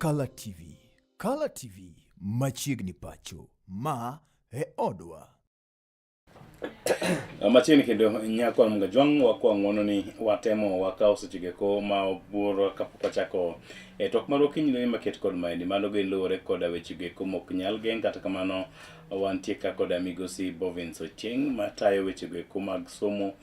Kala TV. Kala TV machiegni pacho. Ma e odwa. Machiegni kendo nyakwa Mgajwang' wakwa ng'wono ni watemo wakawo seche go ma obuoro kapok wachako e twak marwa kiny ni maket kod maendi mano gin luwore koda weche go eko mok nyal geng'. Kata kamano wantie ka koda migosi Bovins Ochieng' matayo weche go eko mag somo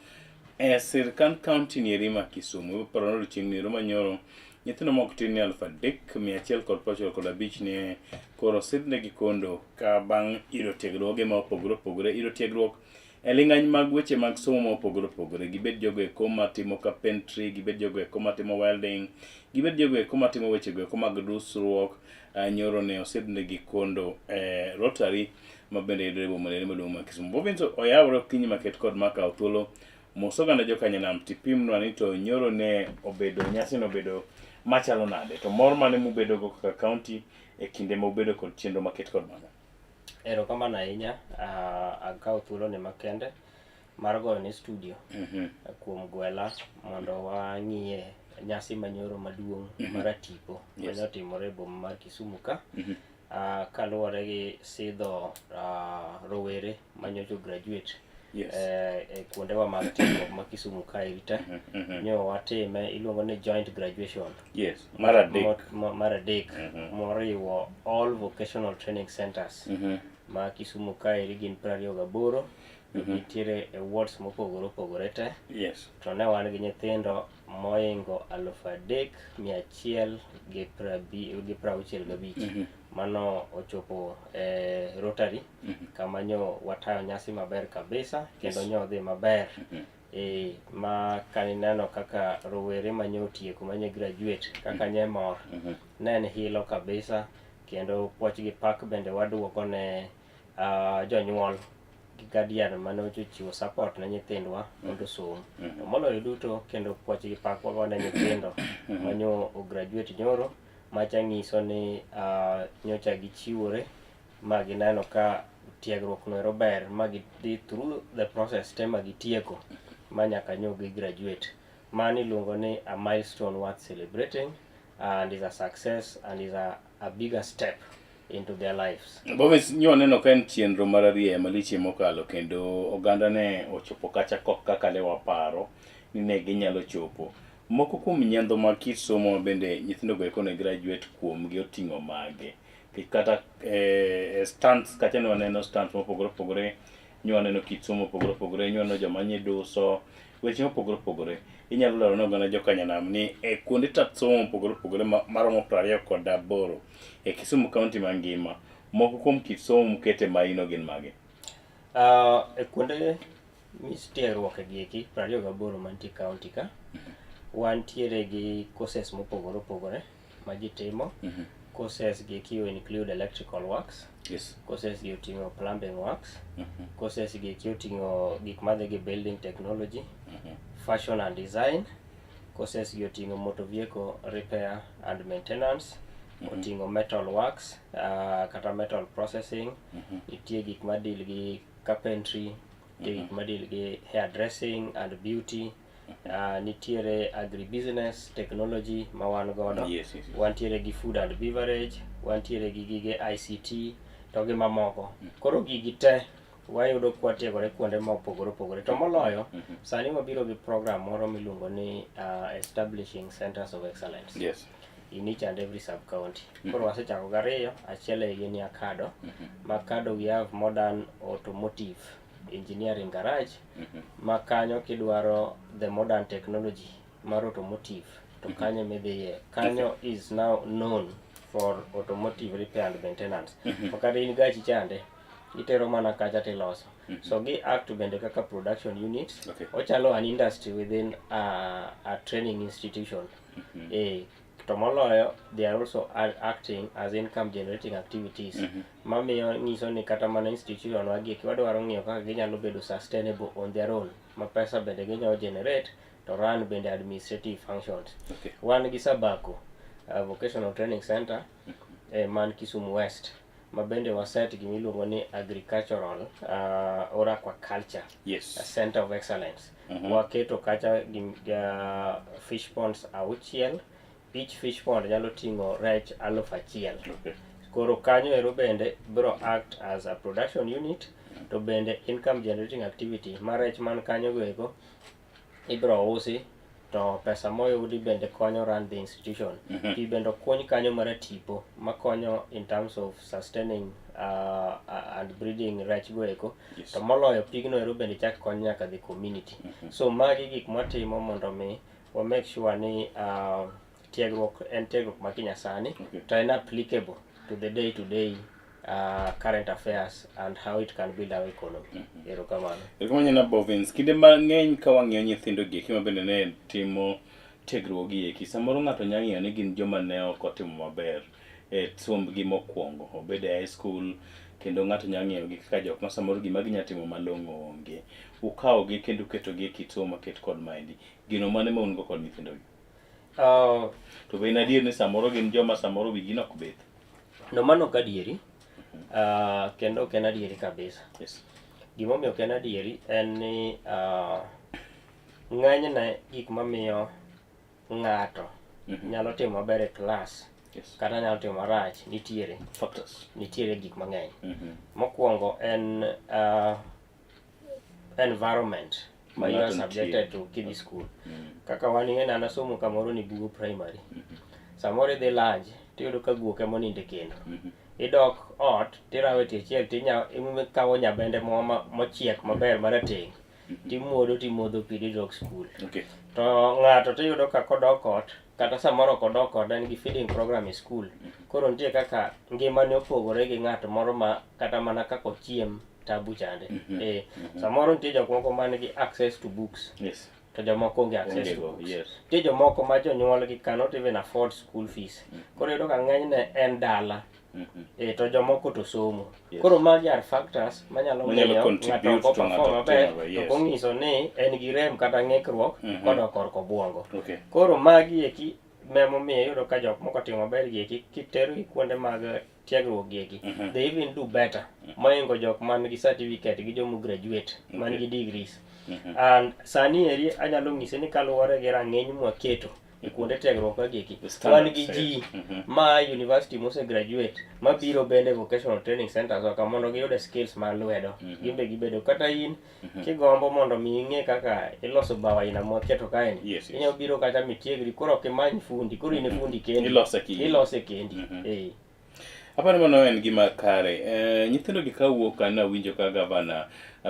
e sirkand county nieri ma Kisumu. Iparo ni odiochieng' niero manyoro nyithindo moko tin ni 3195 ne koro osidhnegi kondo ka bang' yudo tiegruoge ma opogore opogore, yudo tiegruok e ling'any mag weche mag somo ma opogore opogore, gibed jogo eko matimo carpentry, gibed jogo eko matimo welding, gibed jogo eko matimo weche go eko mag dusruok. Nyoro ne osidhnegi kondo e Rotary ma bende yudore e boma maduong' ma Kisumu. Bovins oyawore okinyi maket kod makawo thuolo mos oganda jokanyanam tipimnwa ni to nyoro ne obedo nyasi no obedo machalo nade to mor mane mubedogo kaka county e kinde ma ubedo kod chenro maket kod mano? Erokamano ahinya. Akawo thuoloni makende mar goyo ne studio kuom gwela mondo wang'iye nyasi manyoro maduong' mar atipo mane otimore e boma mar Kisumu ka. Kaluwore gi sidho rowere manyocha graduate e kuondewa mag tiegruok ma Kisumu kaeri te. Nyo watime iluongo ni joint graduation. Yes, mar adek. Mar adek moriwo all vocational training centers ma Kisumu kaeri gin 28 to gintiere e wards mopogore opogore te. To ne wan gi nyithindo moingo 3165 mano ochopo e Rotary kama nyo watayo nyasi maber kabisa kendo nyo dhi maber. Ma kanineno kaka rowere manyo otieko manyo graduate kaka nye mor ne en hilo kabisa kendo puoch gi pak bende waduoko ne jonyuol gi guardian mane ochiwo support ne nyithindwa mondo osom. To moloyo duto kendo puoch gi pak wago ne nyithindo manyo o graduate nyoro macha nyiso ni nyocha gichiwore ma gineno ka tiegruok no ero ber ma gidhi through the process te ma gitieko ma nyaka nyo gi graduate. Mano iluongo ni a milestone worth celebrating and is a success and is a bigger step into their lives. Bovis, nyo neno ka en chenro mar arieya malich mokalo kendo oganda ne ochopo kacha kok kaka ne waparo ni ne ginyalo chopo. Moko kuom nyandho mag kit somo bende nyithindo go eko ne graduate kuomgi oting'o mage? Kata stands kacha ne waneno stands mopogore opogore, nyo waneno kit somo mopogore opogore, nyo waneno joma nyiduso, weche mopogore opogore. Inyalo lero ne oganda jokanyanam ni e kuonde tat somo mopogore opogore maromo 28 e Kisumu County mangima, moko kuom kit somo mokete maino gin mage? E kuonde tiegruok gi eki 28 mantie county ka, wantiere gi courses mopogore opogore ma ji timo. Courses gi eki include electrical works, courses gi oting'o plumbing works, courses gi eki oting'o gik madhi gi building technology, fashion and design, courses gi oting'o motor vehicle repair and maintenance, oting'o metal works, kata metal processing, nitie gik madeal gi carpentry, nitie gik madeal gi hair dressing and beauty, nitiere agribusiness technology ma wan godo, wantiere gi food and beverage, wantiere gi gige ICT to gi mamoko. Koro gigi te wayudo kwatiegore kuonde ma opogore opogore. To moloyo, sani wabiro gi program moro miluongo ni establishing centers of excellence in each and every sub county. Koro wasechako gariyo, achiel e gi ni Akado. Ma Akado we have modern automotive engineering garage ma kanyo kidwaro the modern technology mar automotive to kanyo midhiye. Kanyo is now known for automotive repair and maintenance. Ma kata in gachi chande, itero mana kacha tiloso. So gi act bende kaka production units. Ochalo an industry within a training institution. To moloyo they are also acting as income generating activities. Mamiyo nyiso ni kata mana institution wagi eki wadwaro ng'iyo kaka ginyalo bedo sustainable on their own. Ma pesa bende ginyalo generate to run bende administrative functions. Wan gi Sabako Vocational Training Center man Kisumu West ma bende waset gimiluongo ni agricultural or aquaculture center of excellence. Waketo kacha fish ponds 6. Each fish pond nyalo ting'o rech 1000. Okay. Koro kanyo ero bende biro act as a production unit, to bende income generating activity mar rech man kanyo go eko ibiro usi, to pesa moyudi bende konyo run the institution. Pi bende okuny kanyo mar tipo makonyo in terms of sustaining and breeding rech go eko. To moloyo, pigno ero bende chak konyo nyaka the community. So magi gik mwatimo mondo mi wa make sure ni tiegruok en tiegruok ma kinyasani to en applicable to the day to day current affairs and how it can build our economy. Erokamano. Erokamano, Nyana Bovins. Kinde mang'eny ka wang'iyo nyithindo gi eki ma bende ne timo tiegruok gi eki, samoro ng'ato nyalo ng'iyo ni gin joma ne ok otimo maber e sombgi mokwongo, obed e high school, kendo ng'ato nyalo ng'iyo gi kaka jok ma samoro gima ginya timo malong'o onge. Ukawogi kendo uketogi e kit somo maket kod maendi. Geno mane ma un go kod nyithindo gi? To be en adier ni samoro gin joma samoro wigi nok bith? No, mano ok adieri, kendo ok en adieri kabisa. Gimomiyo ok en adieri en ni ng'enyne gik mamiyo ng'ato nyalo timo maber e klas kata nyalo timo marach nitiere Factors. nitiere gik mang'eny. Mokwongo en environment ma you are Ng'ato nitie. subjected to kidhi school. Kaka wan, ing'e ni an asomo kamoro ni Bugo Primary. Samoro idhi lunch tiyudo ka guok ema onindo e kendo. Idok ot tirawo e tie chiel, tinya ikawo nyabende moro mochiek maber marateng', timuodo, timodho pi, tidok school. To ng'ato tiyudo ka kodok ot, kata samoro ok odok ot, en gi feeding program e school. Koro nitie kaka ngimane opogore gi ng'at moro ma kata mana kaka ochiem tabu chande. Samoro nitie jok moko man gi access to books to jomoko onge access Onge to go, books. Nitie jomoko ma jonyuolgi cannot even afford school fees. Koro iyudo ka ng'enyne en dala. To jomoko to somo. Koro magi are factors manyalo Manyalo miyo ng'ato contribute ok to ng'ato perform ok maber, timo maber, to ok onyiso ni en gi rem kata ng'ikruok kodok korka obuongo. Koro magi eki memomiyo iyudo ka jok moko timo maber gi eki, kiterogi kuonde mag tiegruok gi eki, they even do better mohingo jok man gi certificate gi jomo graduate man gi degrees. And sani eri anyalo nyisi ni kaluwore gi rang'iny mwaketo e kuonde tiegruok ka gieki, The wan gi standards, ji ma university mose graduate mabiro bende vocational training centers ka mondo giyud skills mar lwedo. Gin be gibedo kata in kigombo mondo mi ing'e kaka iloso bao aina mwaketo kaeni, inyalo biro kata mitiegri. Koro ok imany fundi, koro in e fundi kendi. Ilose kendi. Ilose kendi. Aparo mano en gima kare. Nyithindo gi ka wuok ka nawinjo ka gavana,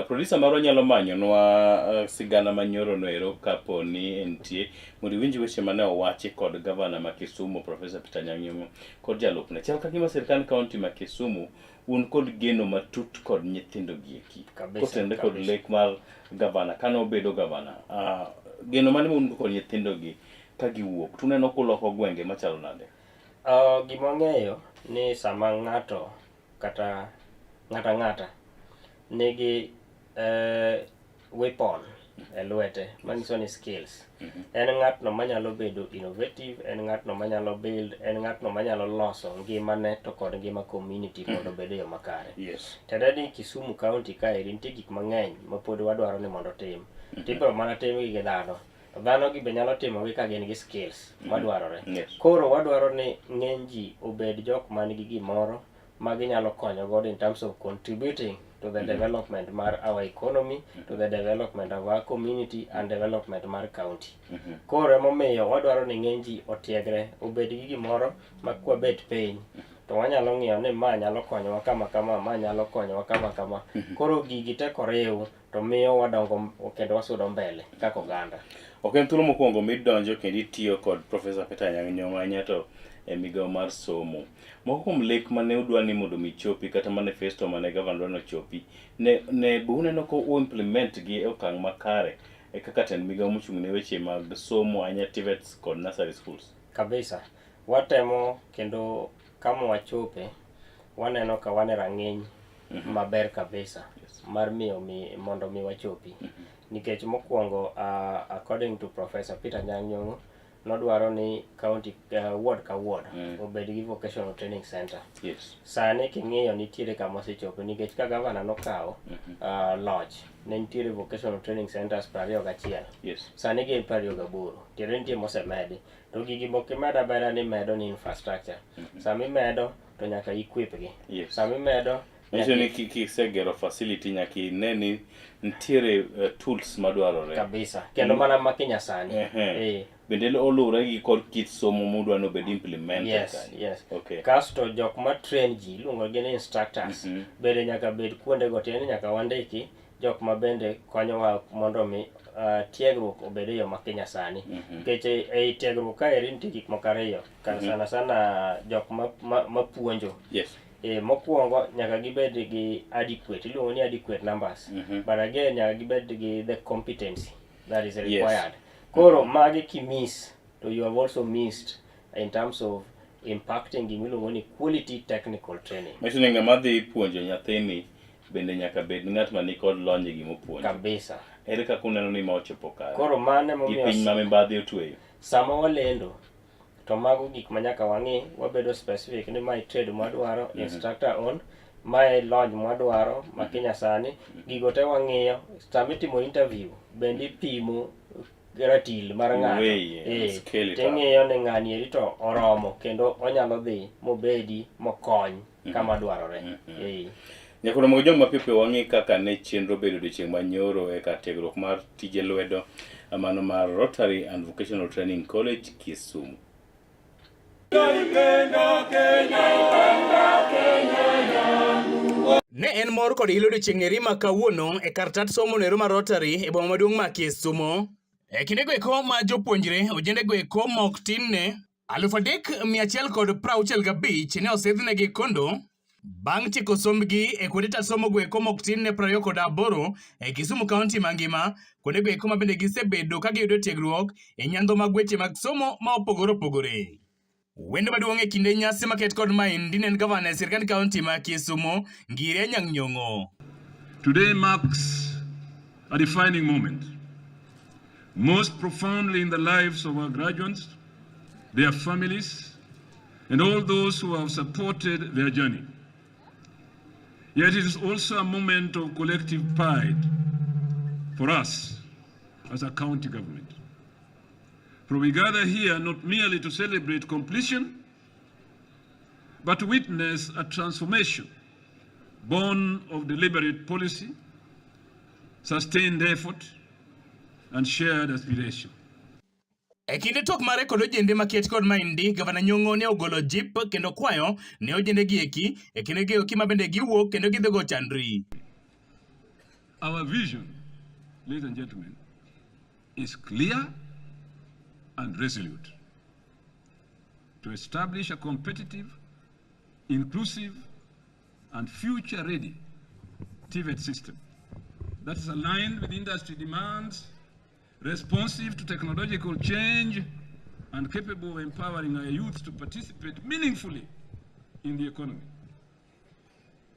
producer marwa nyalo manyonwa sigana manyoro no ero kapo ni entie, mondo iwinj weche mane owachi kod gavana ma Kisumu, Professor Peter Anyang' Nyong'o, kod jalupne. Chal ka gima sirkand kaunti ma Kisumu un kod geno matut kod nyithindo gi eki. Kabisa, Kotenore kod kabisa. lek mar gavana kane obedo gavana. Geno mane ma un go kod nyithindo gi ka giwuok? Tuneno kuloko gwenge machalo nade? Gima wang'eyo ni sama ng'ato kata ng'ato ang'ata nigi weapon e lwete manyiso ni skills, en ng'atno manyalo bedo innovative, en ng'atno manyalo build, en ng'atno manyalo loso ngimane to kod ngima community mondo obed e yo makare. Tiende ni Kisumu County kaeri nitie gik mang'eny ma pod wadwaro ni mondo otim. Tibiro mana timgi gi dhano. To dhano gi be nyalo timogi ka gin gi skills madwarore. Koro wadwaro ni ng'eny ji obed jok man gi gimoro ma ginyalo konyo godo in terms of contributing to the development mar our economy, to the development of our community and development mar county. Koro emomiyo wadwaro ni ng'eny ji otiegre, obed gi gimoro ma kwabet piny to wanyalo ng'iyo ni ma nyalo konyowa kama kama, ma nyalo konyowa kama kama. Koro gigi te koriw to miyo wadongo kendo wasudo mbele kaka oganda. Ok en thuolo mokwongo midonjo kendo itiyo kod Professor Peter Anyang' Nyong'o, ahinya to e migawo mar somo. Moko kuom lek mane udwa ni mondo mi chopi kata manifesto mane gavana dwa ni ochopi, ne be uneno ka u implement gi e okang' makare e kaka tend migawo mochung' ne weche mag somo, ahinya TVETs kod nursery schools? Kabisa. Watemo, kendo kama wachope waneno ka wan e rang'iny maber kabisa mar miyo mi mondo mi wachopi. Nikech mokwongo, according to Professor Peter Anyang' Nyong'o, nodwaro ni county ward ka ward obed gi vocational training center. Sani king'iyo nitiere kama osechopo nikech ka gavana nokawo loch ne nitiere vocational training centers 21. Sani gin 28. Tiende nitie mosemedi. To gigi mok imedo ameda ni imedo ni infrastructure. Sama imedo to nyaka equip gi. Sama imedo Manyiso ni kisegero facility nyaka ine ni nitiere tools madwarore. Kabisa. Kendo mana ma kinyasani. Bende oluwore gi kod kit somo mudwa ni obed implemented kanyo. Yes. Kasto jok ma train ji iluongo gi ni instructors. Bende nyaka bed kuondego, tiende ni nyaka wandiki jok ma bende konyowa mondo mi tiegruok obed e yo ma kinyasani. Nikech ei tiegruok kaeri nitie gik moko ariyo. Sana sana jok ma puonjo. Mokwongo nyaka gibed gi adequate, iluongo ni adequate numbers. But again nyaka gibed gi the competency that is required. Koro magi kimiss to you have also missed in terms of impacting gimiluongo ni quality technical training. Manyiso ni ng'ama dhi puonjo nyathini bende nyaka bed ng'at ma nikod lony e gima opuonjo. Kabisa. Ere kaka uneno ni ma ochopo kare? Koro mano Gi emomiyo piny ma mibadhi otweyo. Sama walendo to mago gik ma nyaka wang'i, wabedo specific ni mae trade mwadwaro, instructor on, mae lony mwadwaro ma kinyasani, gigo te wang'iyo. Sama itimo interview bende ipimo ratil mar ng'ato. Weigh, scale it up. Ting'iyo ni ng'ani eri to oromo kendo onyalo dhi mobedi mokony kama dwarore. Nyaka mondo joma piyo piyo wang'i kaka ne chenro bedo odiochieng' manyoro e kar tiegruok mar tije lwedo mano mar Rotary and Vocational Training College Kisumu. Ne en mor kod ilo odiochieng' eri ma kawuono e kar tat somo nero mar Rotary e boma maduong' ma Kisumu. E kindego eko ma jopuonjre ojende go eko mok tinne 3165 ne osidhnegi kondo bang' tieko sombgi e kuonde tat somo go eko mok tin ne 28 e Kisumu County mangima, kuonde go eko ma bende gisebedo ka giyudo tiegruok e nyandho mag weche mag somo ma opogore opogore. Wendo maduong' e kinde nyasi maket kod maendi ne en gavana e sirkand kaunti ma Kisumu, Ngire Anyang' Nyong'o. Today marks a defining moment, most profoundly in the lives of our graduates, their families, and all those who have supported their journey. Yet it is also a moment of collective pride for us as a county government. For we gather here not merely to celebrate completion, but to witness a transformation born of deliberate policy, sustained effort, and shared aspiration. E kinde twak mare kod ojende maket kod maendi, Gavana Nyong'o ne ogolo jip kendo kwayo ne ojende gi eki e kinde gi eki ma bende giwuok kendo gidhigo chandri. Our vision, ladies and gentlemen, is clear and resolute: to establish a competitive, inclusive, and future-ready TVET system that is aligned with industry demands, responsive to technological change, and capable of empowering our youth to participate meaningfully in the economy.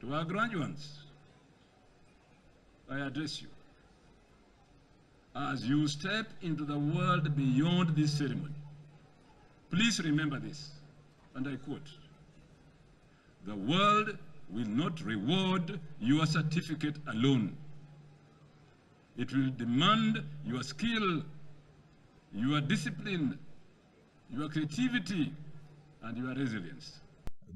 To our graduates, I address you. As you step into the world beyond this ceremony, please remember this, and I quote, "The world will not reward your certificate alone. It will demand your skill, your discipline, your creativity, and your resilience."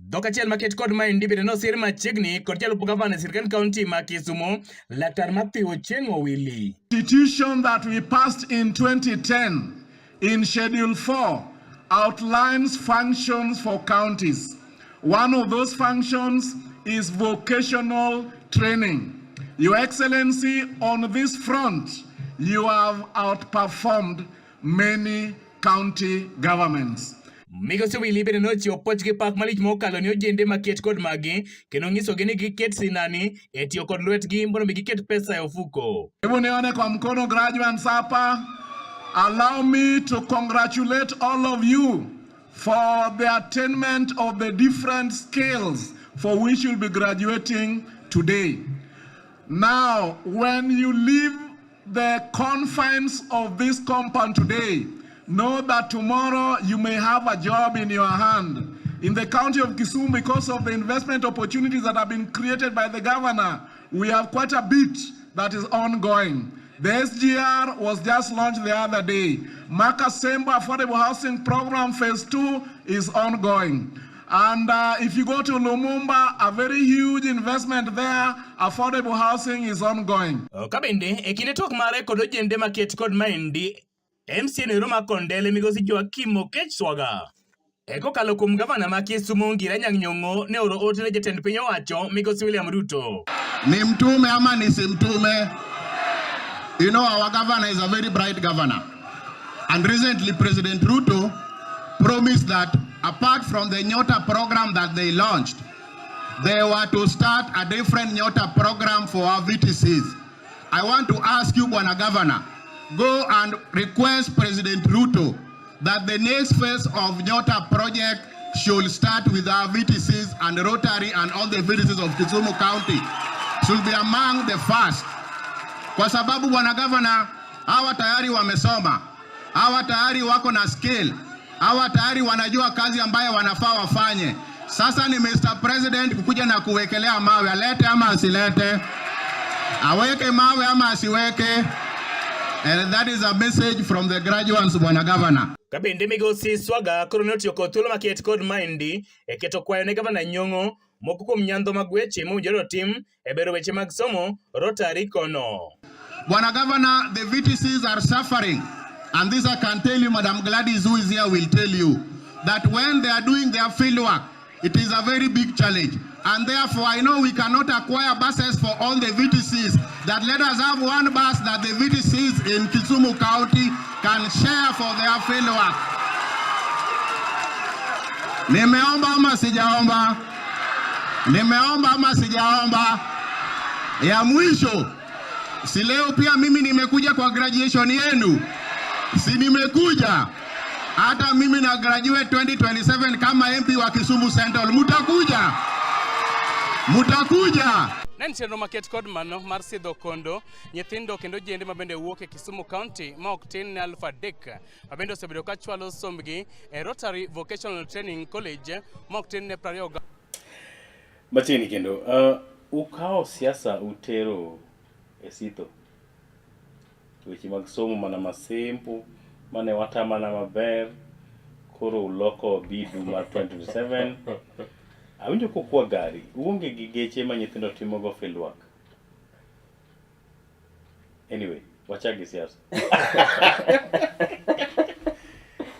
Dhok achiel maket kod maendi bende nosir machiegni kod jalup gavana e sirkand kaunti ma Kisumu, Laktar Mathew Ochieng' Owili. Constitution that we passed in 2010 in Schedule 4 outlines functions for counties. One of those functions is vocational training. Your Excellency, on this front, you have outperformed many county governments. Migosi Owili bende nochiwo puoch gi pak malich mokalo ne ojende maket kod magi kendo nyisogi ni giket sinani e tiyo kod lwetgi mondo mi giket pesa e ofuko. Hebu nione kwa mkono graduates hapa. Allow me to congratulate all of you for the attainment of the different skills for which you'll be graduating today. Now, when you leave the confines of this compound today, Know that tomorrow you may have a job in your hand. In the county of Kisumu, because of the investment opportunities that have been created by the governor, we have quite a bit that is ongoing. The SGR was just launched the other day. Makasembo Affordable Housing Program Phase 2 is ongoing. And if you go to Lumumba, a very huge investment there, affordable housing is ongoing. Ka bende e kinde twak mare kod ojende maket kod maendi MCA noero ma Kondele migosi Joakim Okech Swaga. E kokalo kuom gavana ma Kisumu Ngira Anyang' Nyong'o ne oro ote ne jatend piny owacho migosi William Ruto. Ni mtume ama nisimtume? You know our governor is a very bright governor. And recently President Ruto promised that apart from the Nyota program that they launched, they were to start a different Nyota program for our VTCs. I want to ask you, Bwana Governor, go and request President Ruto that the next phase of Nyota project should start with our VTCs and Rotary and all the VTCs of Kisumu County should be among the first. Kwa sababu Bwana Governor, hawa tayari wamesoma, hawa tayari wako na skill, hawa tayari wanajua kazi ambayo wanafaa wafanye. Sasa ni Mr. President kukuja na kuwekelea mawe, alete ama asilete, aweke mawe ama asiweke. And that is a message from the graduates, Bwana Governor. Ka bende migosi Swaga koro ne otiyo kod thuolo maket kod maendi e keto kwayo ne gavana Nyong'o moko kuom nyandho mag weche mowinjore otim e bero weche mag somo Rotary kono. Bwana Governor, the VTCs are suffering. And this I can tell you, Madam Gladys, who is here, will tell you that when they are doing their field work, it is a very big challenge. And therefore, I know we cannot acquire buses for all the VTCs. That let us have one bus that the VTCs in Kisumu County can share for their field work. Nimeomba ama sijaomba? Nimeomba ama sijaomba? Ya mwisho, si leo pia mimi nimekuja kwa graduation yenu, si nimekuja? Hata mimi na graduate 2027 kama MP wa Kisumu Central, mutakuja, mutakuja. Ne en chenro maket kod mano mar sidho kondo nyithindo kendo ojende mabende wuok e Kisumu County ma ok tin ne 3,000 mabende osebedo ka chwalo sombgi e Rotary Vocational Training College ma ok tin ne 20. Machiegni kendo, ukawo siasa utero e sitho. Weche mag somo mana masimple, mane watamana maber, koro uloko bidu mar 2027. Awinjo kukwa gari, uonge gi geche ma nyithindo timogo fieldwork. Anyway, wachak gi siasa.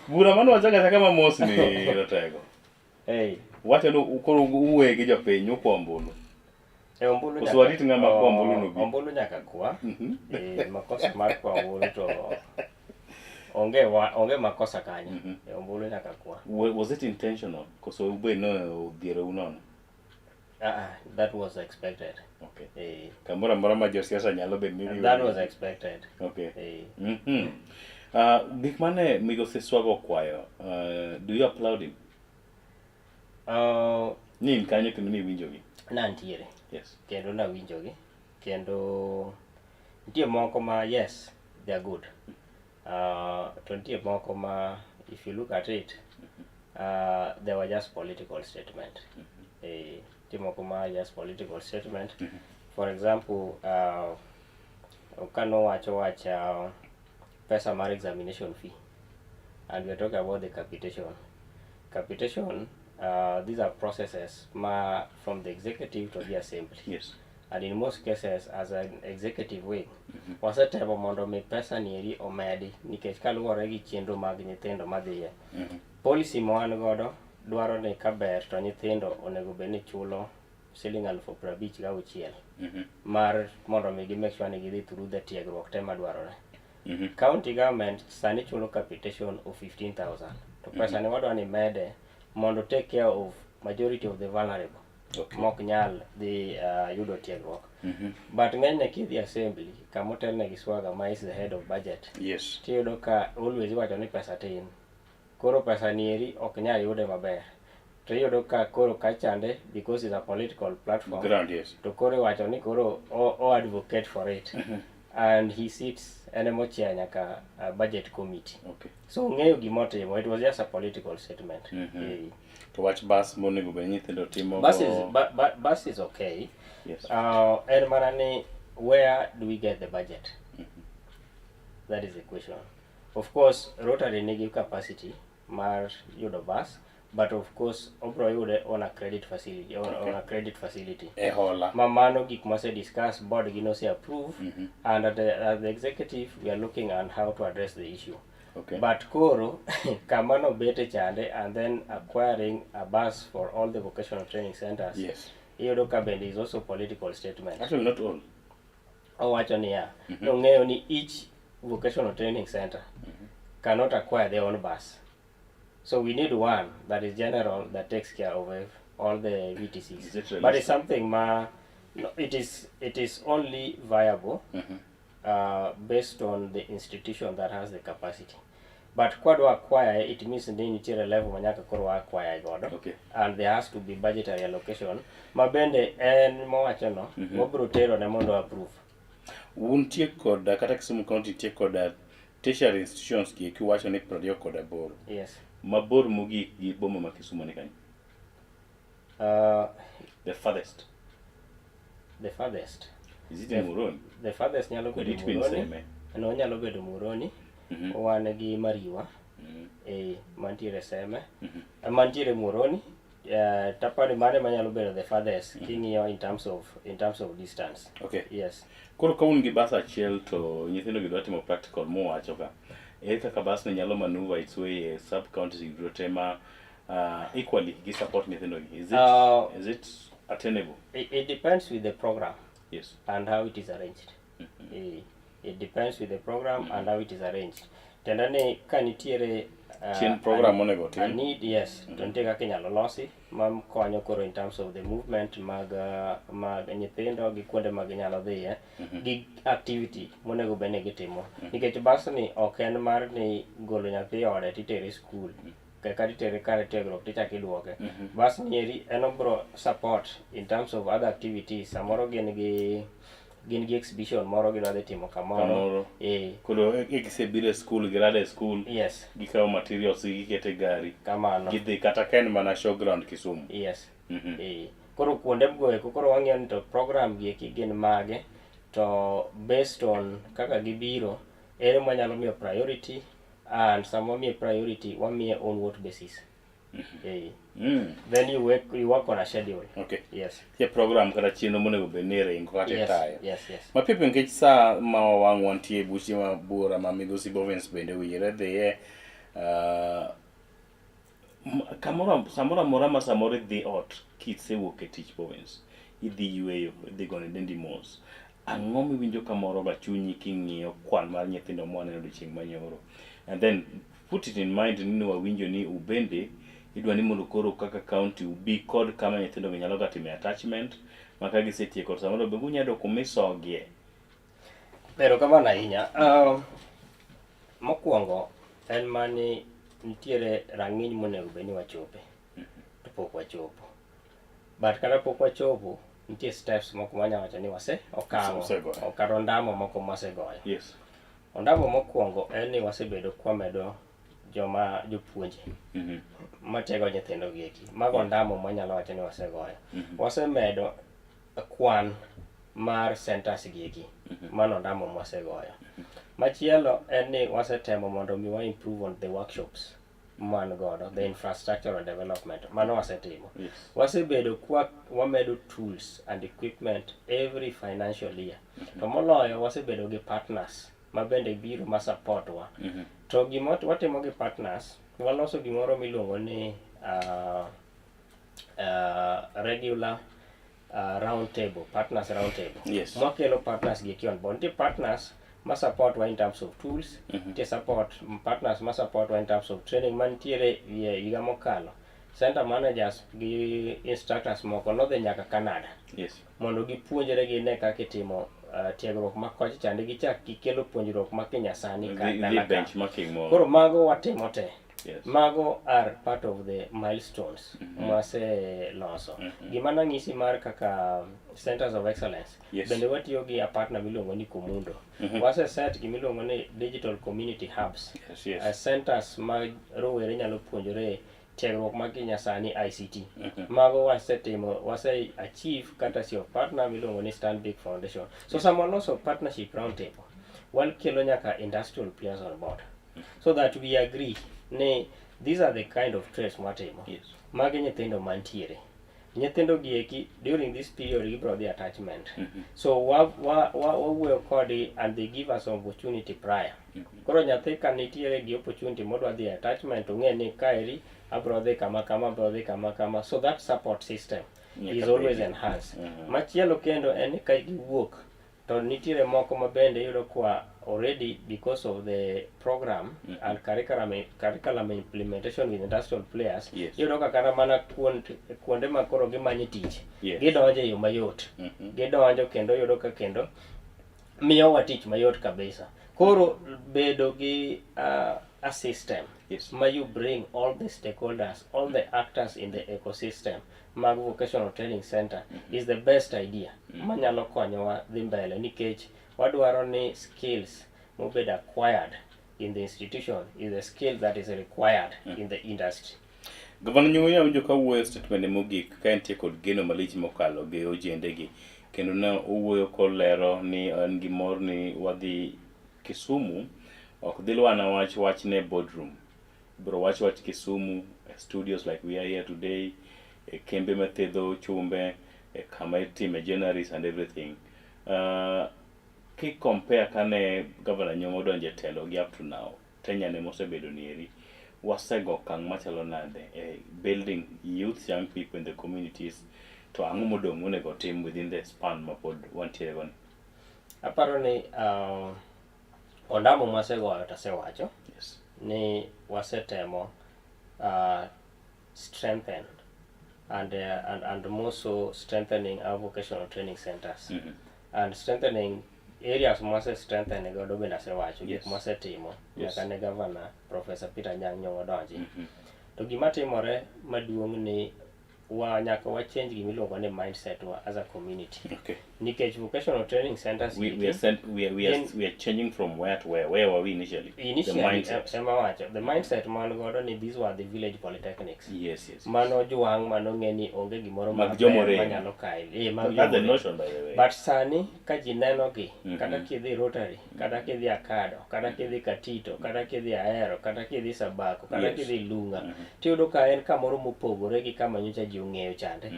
Bura mane wachako achaka mamos ni Ratego. Hey. Wacho ni koro uwe gi jopiny ukwa ombulu. E ombulu Koso warit ng'ama kwa ombulu no bi? Ombulu nyaka kwa. Makosa mar kwa ombulu to onge wa, onge makosa kanyo. Ombulu nyaka kwa. Was it intentional? Koso ube no odhiero unono? That was expected. Okay. Kamoro amora ma josiasa nyalo bedo ni That was expected. Okay. Gik mane migosi Swaga okwayo, do you applaud him? Ni in kanyo kendo ni iwinjogi? Nantiere. Yes. Kendo nawinjogi. Kendo nitie moko ma yes, they are good. To nitie moko ma if you look at it, they were just political statement. Nitie moko ma just political statement. For example, kanowacho wach pesa mar examination fee, and we are talking about the capitation. Capitation, these are processes ma from the executive to the assembly. Yes. And in most cases, as an executive wing, wasetemo mondo mi pesa nieri omedi nikech kaluwore gi chenro mag nyithindo madhiye. Policy ma wan godo dwaro ni kaber to nyithindo onego bed ni chulo siling 56,000 mar mondo mi gi make sure ni gidhi through the tiegruok te madwarore. County government sani chulo capitation of 15,000 to pesa ni wadwa ni mede mondo take care of majority of the vulnerable. Mok nyal dhi yudo tiegruok. But ng'enyne kidhi assembly kama otelne gi Swaga ma is the head of budget. Yes. Tiyudo ka always iwacho ni pesa tin. Koro pesa nieri ok nyal yude maber. To iyudo ka koro kachande because it's a political platform. Ground, yes. To koro iwacho ni koro o advocate for it. And he sits en ema ochair nyaka budget committee. Okay. So ong'eyo gima otimo. It was just a political statement. Eh. To wach bus monego bed ni nyithindo timo Bus go- is, bus is okay. Yes. En mana ni where do we get the budget? That is the question. Of course, Rotary nigi capacity mar yudo bus, but of course obro yude on a credit facility, on a credit facility. E hola. Ma mano gik mose discuss, board gi nose approve, and at the executive we are looking at how to address the issue. Okay. But koro kama no bete chande and then acquiring a bus for all the vocational training centers. Yes. Iyudo ka bende is also political statement. Actually not all. Owacho niya, nong'eyo ni each vocational training center cannot acquire their own bus. So we need one that is general that takes care of all the VTCs. Is it But it's realistic? something ma, no, it is only viable based on the institution that has the capacity. But kwadwa acquire, it means ni nitiere level ma nyaka koro wa acquire godo. Okay. And there has to be budgetary allocation. Ma bende en mowacho no, wabro tero ne mondo approve. Untie kod kata Kisumu County nitie kod tertiary institutions gi kiwacho ni 28. Yes. Mabor mogik gi boma ma Kisumu ni kanyo. The farthest. The farthest. Is it in Muhoroni? The farthest nyalo Could bedo it be in Muhoroni. Seme? No, nyalo bedo Muhoroni. Wan gi Mariwa. Mantiere Seme. Mantiere Muhoroni. Tapani mane manyalo bedo the farthest king'iyo in terms of distance. Okay. Yes. Koro ka un gi bus achiel to nyithindo gi dwa timo practical muwacho ka. Ere kaka bus ni nyalo maneuver its way e sub counties gi duto te ma equally gi support nyithindo gi. Is it attainable? It depends with the program. Yes. And how it is arranged. It depends with the program and how it is arranged. Tiende ni ka nitiere Chien program monego otim. a need, yes, to nitie kaka inyalo losi ma konyo koro in terms of the movement mag nyithindo gi kuonde ma ginyalo dhiye gi activity monego bed ni gitimo. Nikech bus ni ok en mar ni golo nyathi e ode titere e school. Kata itere kar tiegruok tichako iduoke. Bus ni eri en obro support in terms of other activities. Samoro gin gi exhibition moro gidwa dhi timo kamoro. Kamoro. Koro e gisebiro e school, girado e school. Yes. Gikawo materials gi giketo e gari. Kamano. Gidhi kata ka en mana showground Kisumu. Yes. Koro kuonde go eko koro wang'iyo ni to program gi eki gin mage to based on kaka gibiro ere mwanyalo miyo priority and sama wamiye priority wamiye on what basis. Then you work on a schedule. Okay. Yes. Nitie program kata chenro monego bed ni iringo kata Yes, itayo. yes, yes. Mapiyo piyo nikech sa ma wang' wantie e buche ma buora ma migosi Bovens bende owinjore dhiye, kamoro, samoro amora ma samoro idhi ot kisewuok e tich Bovens, idhi yweyo, idhi gone dendi mos. Ang'o miwinjo kamoro ga chunyi king'iyo kwan mar nyithindo mwaneno odiochieng' manyoro? And then put it in mind ni wawinjo ni ubende idwa ni mondo koro kaka county ubi kod kama nyithindo gi nyalo ga time attachment ma ka gisetieko to samoro be unyalo yudo kuma isogie. Erokamano ahinya. Mokwongo en mani nitiere rang'iny monego bed ni wachope to pok wachopo. But kata pok wachopo, nitie steps moko manyalo wacho ni wase okawo Usegoyo. kata ondamo moko mwasegoyo. Yes. Ondamo mokwongo en ni wasebedo kwamedo joma jopuonje matiego nyithindo gi eki. Mago ondamo mwanyalo wacho ni wasegoyo. Wasemedo kwan mar centers gi eki. Mano ondamo mwasegoyo. Machielo en ni wasetemo mondo mi wa improve on the workshops man godo, the infrastructural development. Mano wasetimo. Yes. Wasebedo kwa wamedo tools and equipment every financial year. To moloyo wasebedo gi partners ma bende biro ma support wa. To gima watimo gi partners, waloso gimoro miluongo ni regular round table, partners round table. Yes. Mwakelo partners gi eki on board. Nitie partners ma support wa in terms of tools, nitie support partners ma support wa in terms of training mantiere higa mokalo. Center managers gi instructors moko nodhi nyaka Canada. Yes. Mondo gipuonjre gine kaka itimo tiegruok ma kocha chande gichak gikelo puonjruok ma kinyasani ka Dhi dala ka. benchmarking moro. Koro mago watimo te. Mago are part of the milestones mwaseloso. Gima nang'isi mar kaka centers of excellence, bende watiyo gi a partner miluongo ni Kumundo. Wase set gimiluongo ni digital community hubs. Centers ma rowere nyalo puonjore tiegruok ma kinyasani ICT. Mago wasetimo, wase achieve courtesy of partner miluongo ni Stanbic Foundation. So sama waloso partnership round table, wakelo nyaka industrial players on board. So that we agree ni these are the kind of trades mwatimo. Magi nyithindo mantiere. Nyithindo gi eki during this period gibiro dhi attachment. So wa wawuoyo kodgi and they give us opportunity prior. Koro nyathi ka nitiere gi opportunity modwa dhi attachment ong'e ni kaeri abro dhi kama kama, abro dhi kama kama. So that support system Nyaka is always bedi. Enhanced. Machielo kendo en ni ka giwuok to nitiere moko ma bende iyudo kwa already because of the program and curriculum implementation with industrial players, iyudo ka kata mana kuonde ma koro gimanye tich, gidonjo e yo mayot, gidonjo kendo iyudo ka kendo miyowa tich mayot kabisa. Koro bedo gi a system ma you bring all the stakeholders, all the actors in the ecosystem mag vocational training center is the best idea manyalo konyowa dhi mbele, nikech wadwaro ni skills mobedo acquired in the institution is the skill that is required in the industry. Gavana Nyong'o, awinjo ka wuoyo e statement mogik ka entie kod geno malich mokalo gi ojende gi, kendo ne owuoyo kolero ni en gi mor ni wadhi Kisumu ok dhi lwana wach wachne boardroom bro wach wach Kisumu e studios like we are here today, e kembe mathedho chumbe, e kama itime joineries and everything. Ki compare kane Governor Nyong'o odonjo e telo gi up to now, tenure ne mosebedo nieri, wasego okang' machalo nade e building youth, young people in the communities, to ang'o modong' monego otim within the span ma pod wantiere go ni? Aparo ni ondamo mwasegoyo tasewacho ni wasetemo strengthen and more so strengthening our vocational training centers and strengthening areas mwase strengthen godo bende asewacho gik mwasetimo nyaka ne Governor Professor Peter Anyang' Nyong'o donji. To gima timore maduong' ni wa nyaka wa change gimiluongo ni mindset wa as a community, nikech vocational training centers We are sent, we are we are changing from where to where? Where were we initially? Initially, the mindset. Ema wacho the mindset man godo ni these were the village polytechnics mano jwang' mano ng'e ni onge gimoro Mag maber jomorem. Manyalo kae. Eh, mag That's the jomorem. notion, by the way. But sani ka ji neno gi, kata kidhi Rotary, kata kidhi Akado, kata kidhi Katito, kata kidhi Ahero, kata kidhi Sabako, kata kidhi Lunga, tiyudo ka en kamoro mopogore gi kama nyocha ji ong'eyo chande.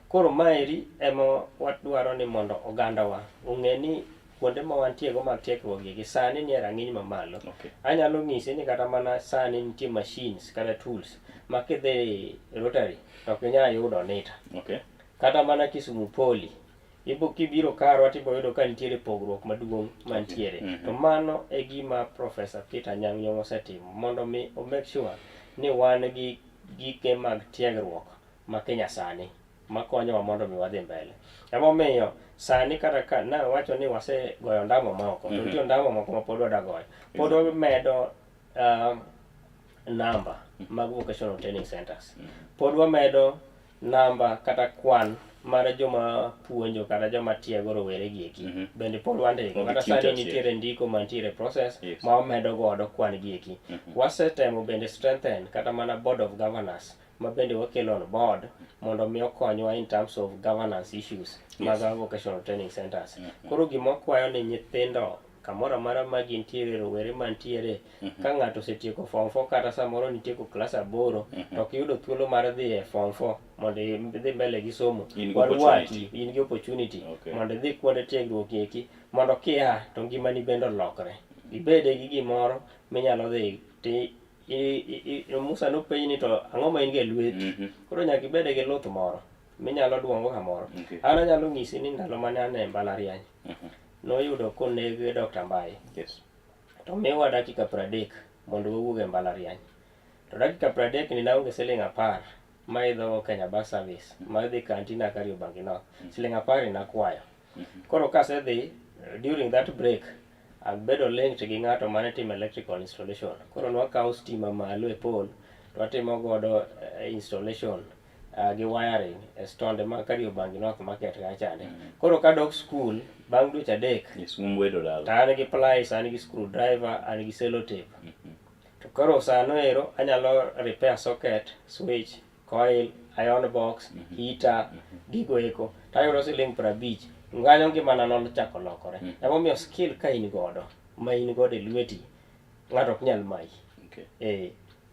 Koro maeri ema wadwaro ni mondo ogandawa ong'e ni kuonde ma wantie go mag tiegruok gi sani nie rang'iny mamalo. Anyalo nyisi ni kata mana sani nitie machines kata tools ma kidhi Rotary to ok inyal yudo nita. Kata mana Kisumu Poly ibo kibiro karwa tibo yudo ka nitiere pogruok maduong' mantiere. To mano e gima Professor Peter Anyang' Nyong'o osetimo mondo mi o make sure ni wan gi gike mag tiegruok ma Kenya sani makonyowa mondo mi wadhi mbele. Emomiyo sani kata ka nawacho ni wasegoyo ondamo moko, to nitie ondamo moko ma pod wada goyo. Pod wamedo namba mag vocational training centers. Pod wamedo namba kata kwan mar joma puonjo kata joma tiego rowere gi eki. Bende pod wandiko. Mag Kata sani tutors, nitiere ndiko mantiere process ma wamedo godo kwan gi eki. Wasetemo bende strengthen kata mana board of governors ma bende wakelo on board mondo mi okonywa in terms of governance issues mag our vocational training centers. Koro gima wakwayo ni nyithindo kamoro amora ma gintiere, rowere mantiere, ka ng'ato osetieko form 4 kata samoro nitieko klas 8 to ok iyudo thuolo mar dhi e form 4 mondo idhi mbele gi somo, In gi warwaki opportunity. In gi opportunity mondo idhi kuonde tiegruok eki mondo kia to ngimani bende olokre, ibede gi gimoro minyalo dhi ti Musa nopenji ni to ang'o ma in go e lweti? Koro nyaka ibede gi luth moro minyalo duongo kamoro. An anyalo nyisi ni ndalo mane an e mbalariany, noyudo koneg Dr. Mbai. To miwa dakika 30 mondo wawuog e mbalariany. To dakika 30 ni naonge siling 10 maidho Kenya Bus Service madhi Kantina Kariobangi North. Siling 10 ni nakwayo. Koro kasedhi during that break. Abedo linked gi ng'ato mane timo electrical installation. Koro nwakawo stima malo e pole to watimo godo installation gi wiring e stonde ma Kariobangi North Market kacha chande. Koro kadok school bang' dweche 3 Yes, mwedo dala. to an gi pliers, an gi screwdriver, an gi sellotape. To koro sano ero anyalo repair socket, switch, coil, iron box, heater, gigo eko. To ayudo siling 50. Kanyo ngimana nochako lokore. Emomiyo skill ka in godo, ma in godo e lweti, ng'ato ok nyal mayi. Okay.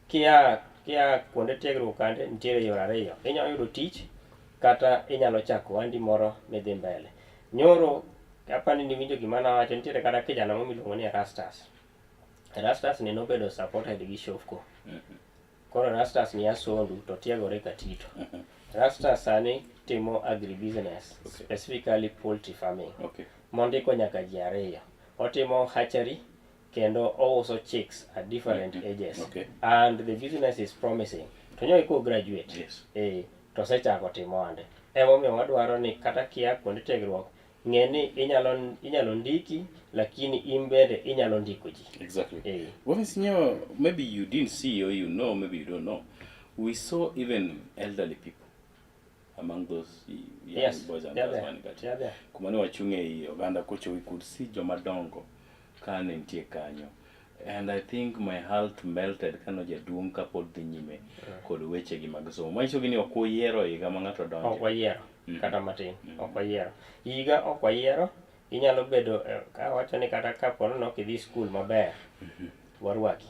Kia kuonde tiegruok kande nitiere yore ariyo. Inyalo yudo tich kata inyalo chako ohandi moro midhi mbele. Nyoro apani niwinjo gima nawacho, nitiere kata kijana moro miluongo ni Erastus. Erastus ni nobedo supported gi Shofco. Koro Erastus ni Asondu to tiegore Katito. Erastus sani timo agribusiness, specifically poultry farming. Okay. Mondiko nyaka ji 2. Otimo hatchery kendo ouso chicks at different ages. Okay. And the business is promising. To nyo iko graduate. Yes. To osechako timo ohande. Emomiyo wadwaro ni kata kia kuonde tiegruok, ng'e ni inyalo ndiki, lakini in bende inyalo ndiko ji. Exactly. Well, Sinyo, maybe you didn't see or you know, maybe you don't know. We saw even elderly people among those young Yes, boys and they are girls there. mane kacha. They are there. Kuma ne wachung' ei oganda kocho, we could see joma dongo ka ne nitie kanyo. And I think my heart melted kano jaduong' kapod dhi nyime kod weche gi mag somo. Manyiso gi ni ok uyiero higa ma ng'ato donje. Ok wayiero kata matin, ok wayiero. Higa ok wayiero, inyalo bedo kawacho ni kata kapo ni ok idhi skul maber, warwaki.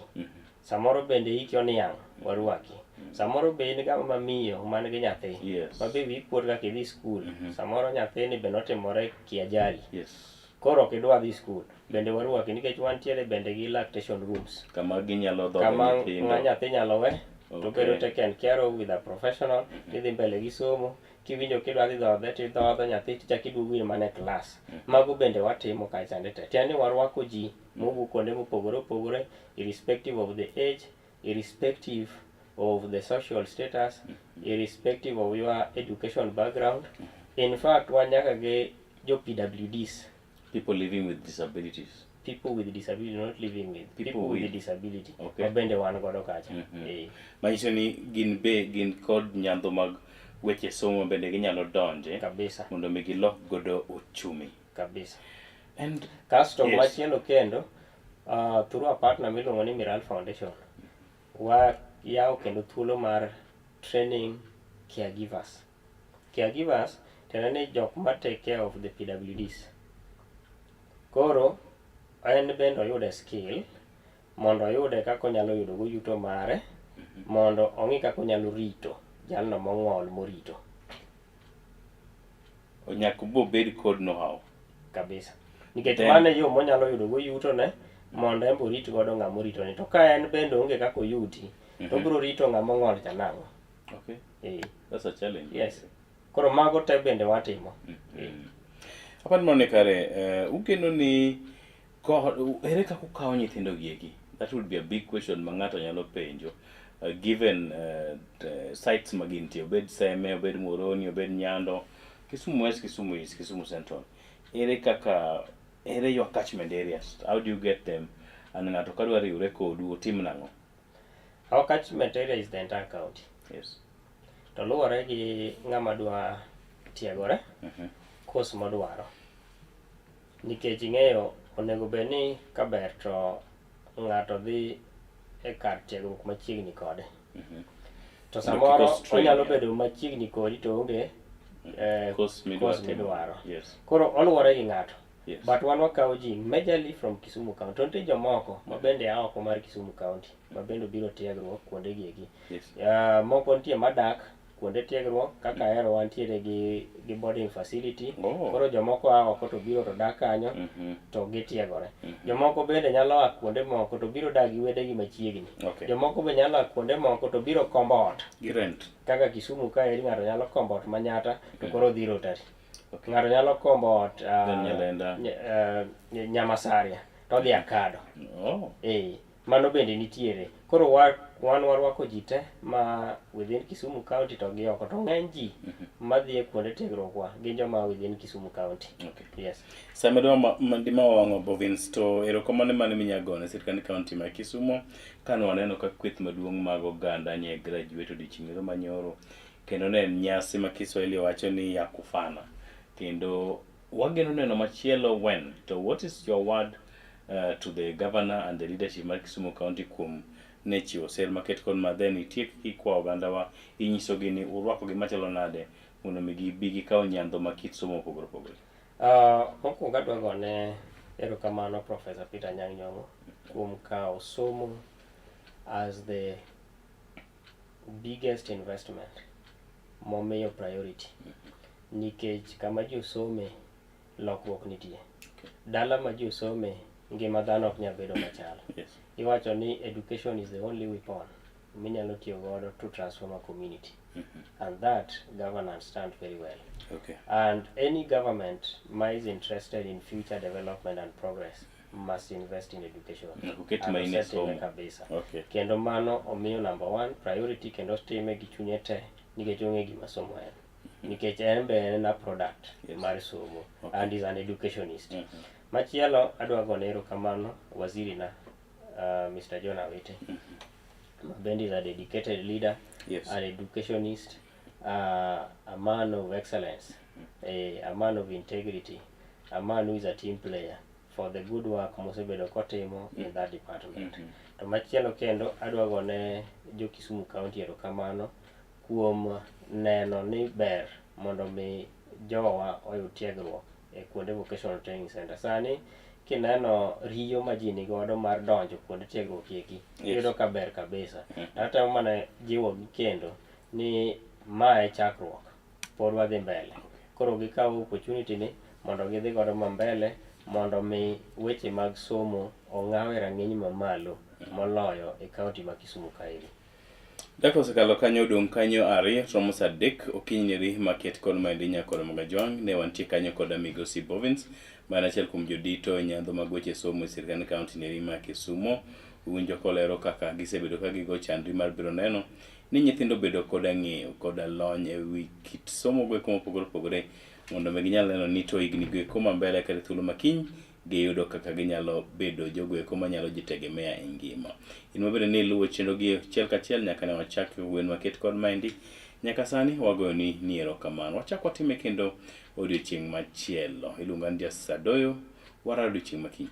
Samoro bende hiki oniang', warwaki. Samoro be in ga mamiyo man gi nyathi, Yes. ma be wiyi kuot kaka idhi skul. Samoro nyathini be notimore kiajali. Yes. Koro ok idwa dhi skul, bende warwaki nikech wantiere bende gi lactation rooms. Kama ginyalo dhodho Kama nyithindo. ng'a nyathi nyalo we, to Okay. bedo taken care of with a professional, tidhi mbele gi somo, kiwinjo kidwa dhi dhodhe, tidhodho nyathi tichako iduogo in mana e klas. Mago bende watimo kacha te. Tiende ni warwako ji mowuok kuonde mopogore opogore, irrespective of the age, irrespective of the social status, irrespective of your education background. In fact, wan nyaka gi jo PWDs. People living with disabilities. People with disability, not living with. People People with with disability. Okay. Ma bende wan godo kacha. Manyiso ni gin be gin kod nyandho mag weche somo bende ginyalo donje. Kabisa. Mondo mi gilok godo uchumi. Kabisa. And Kasto yes. machielo kendo, through a partner miluongo ni Miral Foundation, wa yawo kendo thuolo mar training caregivers. Caregivers tiende ni jok ma take care of the PWDs. Koro en bende oyude skill mondo oyude kaka onyalo yudo go yuto mare, mondo ong'i kaka onyalo rito jalno mong'ol morito. Nyaka obed kod know-how. Kabisa. Nikech Then mano e yo monyalo yudo go yutone mondo en be orit godo ng'ama oritone. To ka en bende onge kaka oyuti, to obiro rito ng'ama ong'ol cha nang'o? Okay. That's a challenge. Yes. Koro mago te bende watimo. Apani mano kare, ugeno ni ere kaka ukawo nyithindo gi eki? That would be a big question ma ng'ato nyalo penjo. Given the sites ma gintie, obed Seme, obed Muhoroni, obed Nyando, Kisumu West, Kisumu East, Kisumu Central. Ere kaka, ere your catchment areas? How do you get them? And ng'ato kadwa riwre kodu, otim nang'o? Our catchment area is the entire county. Yes. To luwore gi ng'ama dwa tiegore, course modwaro. Nikech ing'eyo onego bed ni kaber to ng'ato dhi e kar tiegruok machiegni kode. To Mondo samoro kik ostrain, onyalo yeah. bedo machiegni kodi to onge Course midwaro course timo. midwaro. Yes. Koro oluwore gi ng'ato. Yes. But wan wakawo ji majorly from Kisumu County. To nitie jomoko ma bende a oko mar Kisumu County ma bende obiro tiegruok kuonde gi eki. Yes. Moko nitie madak kuonde tiegruok kaka Ahero wantiere gi boarding facility. Oh. Koro jomoko a oko to biro to dak kanyo to gitiegore. Jomoko bende nyalo a kuonde moko to biro dak gi wedegi machiegni. Okay. Jomoko be nyalo a kuonde moko to biro kombo ot. Gi rent. Kaka Kisumu kaeri ng'ato nyalo kombo ot Manyata to koro dhi Rotary. Okay. Ng'ato nyalo kombo ot Then Nyalenda. Nyamasaria to odhi Akado. Oh. Mano bende nitiere. Koro wa, wan warwako ji te ma within Kisumu County to gi oko. To ng'eny ji madhi e kuonde tiegruok wa gin joma within Kisumu County. Okay. Yes. Sama dwa ma wang'o Bovins to erokamano mane minya gone sirkand county ma Kisumo kane waneno ka kweth maduong' mag oganda nye graduate odiochieng' ero manyoro kendo ne en nyasi ma Kiswahili wacho ni ya kufana kendo wageno neno machielo when to what is your word to the governor and the leadership mar Kisumu County kuom ne chiwo ser maket kod ma then itiek kikwa ogandawa inyisogi ni urwakogi machalo nade mondo mi gibi gikaw nyandho ma kit somo mopogore opogore. Mokwongo adwa gone erokamano Professor Peter Anyang' Nyong'o kuom kawo somo as the biggest investment momiyo priority nikech kama ji osome lokruok nitie. Dala ma ji osome ngima dhano ok nyal bedo machal. Iwacho ni education is the only weapon minyalo tiyo godo to transform a community. And that governor understand very well. And any government ma is interested in future development and progress must invest in education. Nyaka oket And maino e osetime somo. kabisa. Okay. Kendo mano omiyo number one priority kendo otime gi chunye te nikech ong'e gima somo en. Nikech en be en a product mar somo and is an educationist. Machielo adwa gone erokamano waziri na Mr. John Awiti. Ma bende is a dedicated leader, an educationist, a man of excellence, a man of integrity, a man who is a team player for the good work mosebedo kotimo in that department. To machielo kendo adwa gone jo Kisumu County erokamano kuom neno ni ber mondo mi jowa oyud tiegruok e kuonde vocational training center. Sani kineno riyo ma ji nigodo mar donjo kuonde tiegruok eki, iyudo ka ber kabisa. To atemo mana jiwogi kendo ni ma e chakruok, pod wadhi mbele. Koro gikaw opportunity ni mondo gidhi godo ma mbele mondo mi weche mag somo ong'aw e rang'iny mamalo moloyo e county ma Kisumu kaeri. Dakika osekalo kanyo odong' kanyo ariyo to romo saa adek okinyi neri maket kod maendi nyakoro Mogajwang' ne wantie kanyo koda migosi Bovins ma en achiel kuom jodito e nyandho mag weche somo e sirkand kaunti neri ma Kisumo. Uwinjo kolero kaka gisebedo ka gigo chandri mar biro neno ni nyithindo bedo koda ng'eyo koda lony e wi kit somo goeko mopogore opogore mondo mi ginyal neno ni to higni goeko ma mbele kata thuolo makiny giyudo kaka ginyalo bedo jogo eko manyalo jitegemea e ngima. In mabende ni iluwo chenro gi achiel kachiel nyaka ne wachak gwen maket kod maendi nyaka sani wagoyoni ni erokamano. Wachak watime kendo odiochieng' machielo. Iluonga ni Justice Adoyo, wararo odiochieng' makiny.